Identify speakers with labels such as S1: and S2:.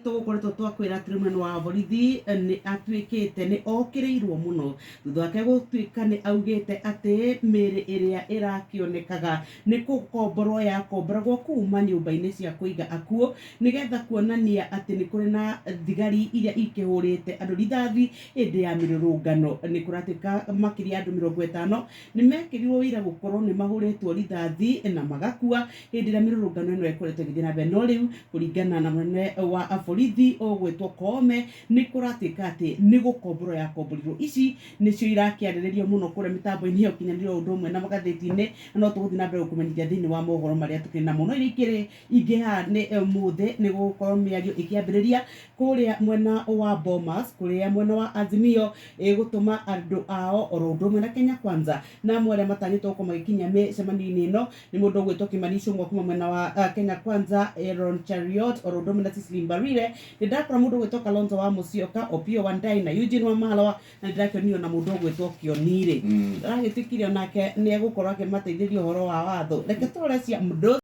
S1: Tũgũkoretwo twakwĩra atĩ mũnene wa borithi nĩ atuĩkĩte nĩ okĩrĩirwo mũno thutha wake gũtuĩka nĩ augĩte atĩ mĩĩrĩ ĩrĩa ĩrakĩonekaga nĩ kũkomborwo yakomboragwo kuma nyũmba-inĩ cia kũiga akuũ nĩgetha kuonania atĩ nĩ kũrĩ na thigari iria ikĩhũrĩte andũ rithathi hĩndĩ ya mĩrũrũngano. Nĩ kũratuĩka makĩria ya andũ 50 nĩ mekĩrirwo ũira gũkorwo nĩ mahũrĩtwo rithathi na magakua hĩndĩ ĩrĩa mĩrũrũngano ĩno ĩkoretwo ĩgĩthiĩ na mbere. No rĩu kũringana na mũnene wa borithi ũgwĩtwo Koome, nĩ kũratuĩka atĩ nĩ gũkomborwo yakomborirwo. Ici nĩcio irakĩarĩrĩrio mũno kũrĩa mĩtambo-inĩ ya ũkinyanĩria o ũndũ ũmwe na magathĩti-inĩ, na no tũgũthiĩ na mbere gũkũmenyithia thĩinĩ wa mohoro marĩa tũkĩrĩ namo. No iria ikĩrĩ ingĩ haha nĩ ũmũthĩ nĩ gũgũkorwo mĩario ĩkĩambĩrĩria kũrĩa mwena wa Bomas, kũrĩa mwena wa Azimio ĩgũtũma andũ ao oro ũndũ ũmwe na Kenya Kwanza, na amwe arĩa matanyĩtwo gũkorwo magĩkinyia mĩcemanio-inĩ ĩno nĩ mũndũ ũgwĩtwo Kimani Ichung'wa kuma mwena wa Kenya Kwanza, Aaron Cheruiyot oro ũndũ ũmwe na Cecily Mbarire. Nĩ ndakora mũndũ ũgwĩtwo Kalonzo wa Musyoka, Opiyo Wandayi na Eugene Wamalwa, na nĩ ndĩrakĩonio na mũndũ ũgwĩtwo Kĩonirĩ. Aragĩtuĩkire onake nĩ egũkorwo akĩmateithĩria ũhoro wa watho. Reke tũrore cia Mdosi.